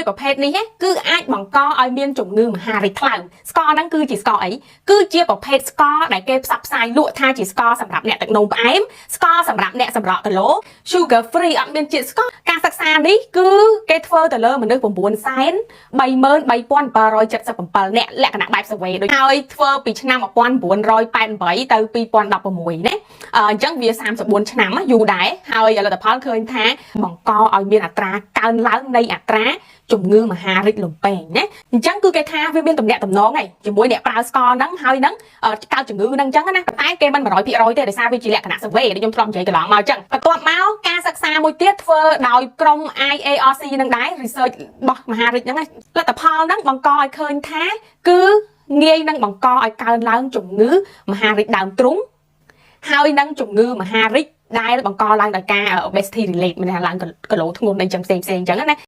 មួយប្រភេទនេះគឺអាចបង្កឲ្យមានជំងឺមហារីកថ្លើមស្ករហ្នឹងគឺជាស្ករអីគឺជាប្រភេទស្ករដែលគេផ្សព្វផ្សាយលក់ថាជាស្ករសម្រាប់អ្នកទឹកនោមផ្អែមស្ករសម្រាប់អ្នកសម្រក់គីឡូ sugar free អត់មានជាតិស្ករការសិក្សានេះគឺគេធ្វើទៅលើមនុស្ស933,777នាក់លក្ខណៈបែប survey ដូចហើយធ្វើពីឆ្នាំ1988ទៅ2016ណាអញ្ចឹងវា34ឆ្នាំយូរដែរហើយលទ្ធផលឃើញថាបង្កឲ្យមានអត្រាកើនឡើងនៃអត្រាជំងឺមហារីកលំពែងណាអញ្ចឹងគឺគេថាវាមានទំនាក់ទំនងឯងជាមួយអ្នកប្រើស្ករហ្នឹងហើយហ្នឹងកើតជំងឺហ្នឹងអញ្ចឹងណាប៉ុន្តែគេមិន100%ទេដោយសារវាជាលក្ខណៈ survey ដែលខ្ញុំធ្លាប់និយាយកន្លងមកអញ្ចឹងបន្ទាប់មកការសិក្សាមួយទៀតធ្វើដោយក្រុម IARC នឹងដែរ research របស់មហារីកហ្នឹងលទ្ធផលហ្នឹងបង្កឲ្យឃើញថាគឺងាយនឹងបង្កឲ្យកើនឡើងជំងឺមហារីកដើមទ្រូងហើយនឹងជំងឺមហារីកដែលបង្កឡើងដោយការ obesity relate មានថាឡើងគីឡូធ្ងន់អីចឹងផ្សេងផ្សេងអញ្ចឹងណា។